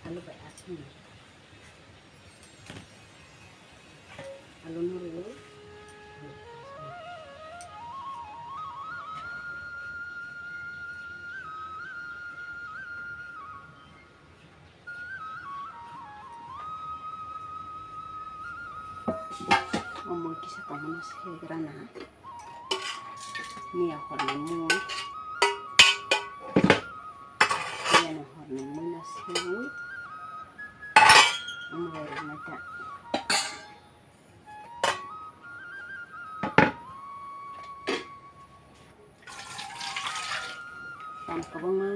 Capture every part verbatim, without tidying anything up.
Alu bai aswk. Alu no rwwi. O mui kisa tongmani segrana. Miya horni mui. Miyani horni mui no sewi. Omo rwnai ta. Tamo kwbangma.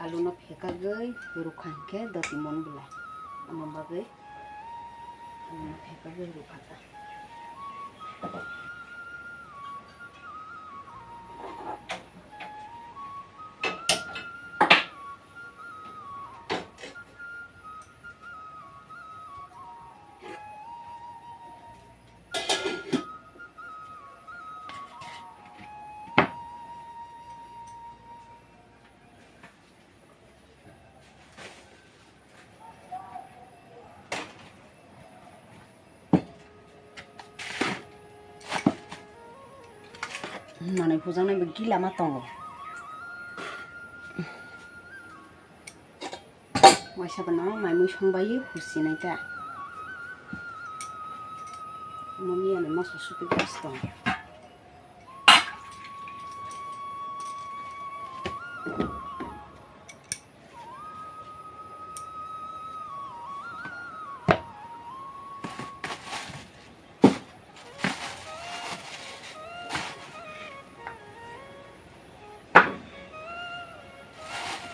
Alu no phekagwi rwkha hinkhe doti mon bwlai. Omo bagwi alu no phekagwi rwkha ta. Manwi hujaknai bo gila ma tongo. Waisa bono mai mui songbai husinai ta. Omo miyani moso supi gas tong.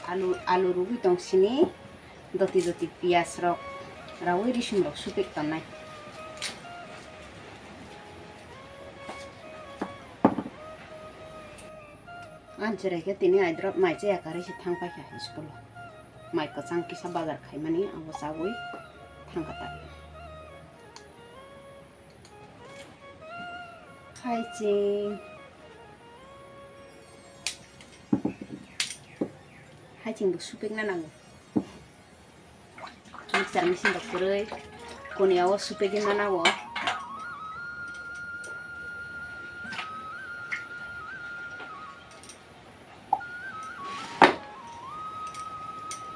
Alu, alu rwgwi tong sini, doti doti piyaj rok rawi risum rok supik tongnai. Ang cherai khe tini aidrop mai chaya karwi se thang paikha school o. Mai kwchang kisa bazar khaimani abo chawi thangkha ta. Haiching. Haiching bo supikna nango. Mixer machine rok kwrwi koniya o supegwi mana o.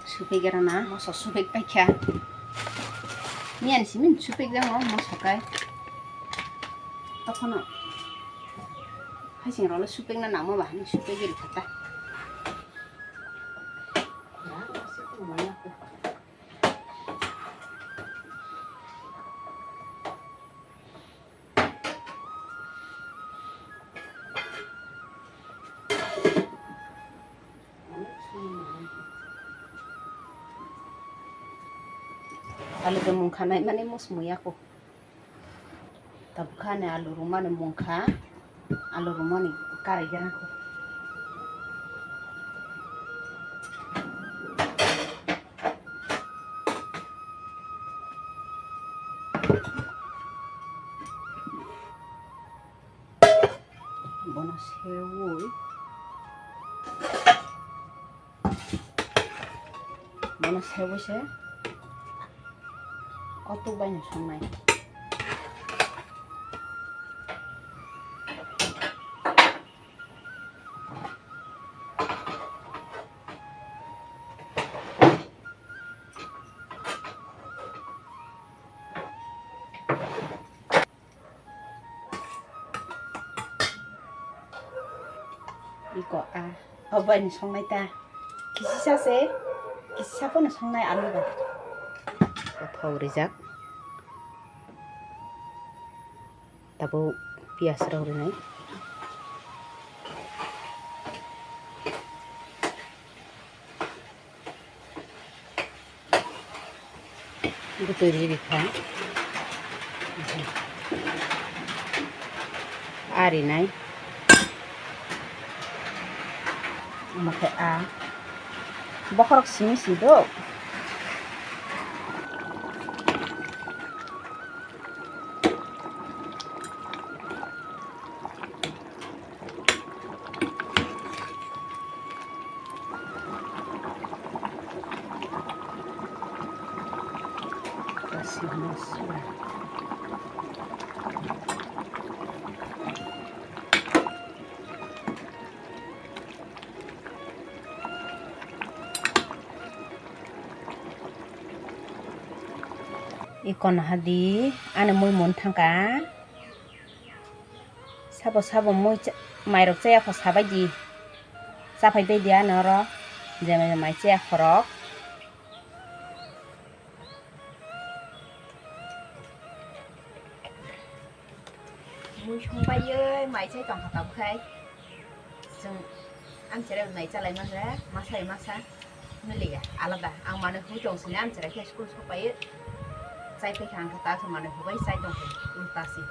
Supegwi rana moso supeg paikha. Miyan simi supeg jang o moso kai. Tokhono haiching rok le supegna nangma ba hwnwi supegwi rwkha ta. Alu de mungkha naimani mosmui yako. Tabukha ani alu rwmani mungkha, alu rwmani karai gra kho. Bono sewi, bono sewi se kotok bai no songnai. Iko a Hobaini songnai ta. Kisisa se, kisisa pono songnai alu bai. Kothok rijak. Tabuk piyaj rok rinai. Bwtwi riri kha. Arinai. Omo khe a. Bokhorok simi si do. Kasi masla. Ikon hadi ani mui mun thangka. Sabo sabo mui cha-, mairok chaya kho sabai di. Chaphai bai di ano oro. Jemai jemai chaya khorok. Mui songbai ye mai chai tongkha tabuk khai. Chwng amchara nai chalai manre, masa bai masa miliya, alada. Ang manwi hwnwi tong sini amchara khe school sokpai chai paikha, ang khe ta khe manwi hwnwi chai tongkha, ulta si.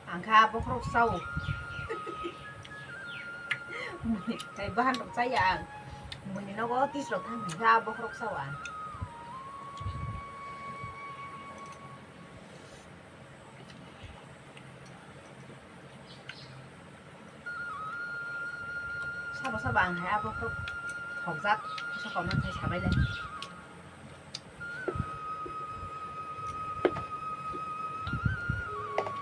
Ang kha bokhorok sao. Tei bahan rok chaya ang. Buini nogo tis rok thang kha bokhorok sao ang. Sabo sabo ang hai abo khe thokjak, kisa kokno thai sabai le.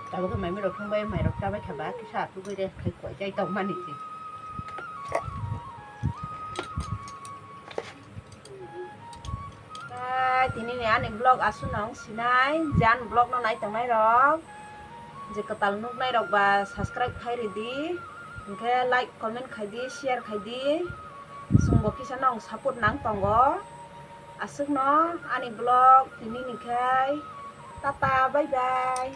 Tabuk khe mai mui rok thung bai, mai rok chabai kha ba kisa atugwi rest khai koi chai tong mani se. Hai, tini ni ani vlog aswk no wng sinai, je ani vlog no nai tongnai rok, je kwtal nuknai rok ba subscribe khai ridi, hinkhe like, comment khai di, share khai di, chwng bo kisa no wng support nang tongo. Aswk no ani vlog tini ni khai, tata, bye bye.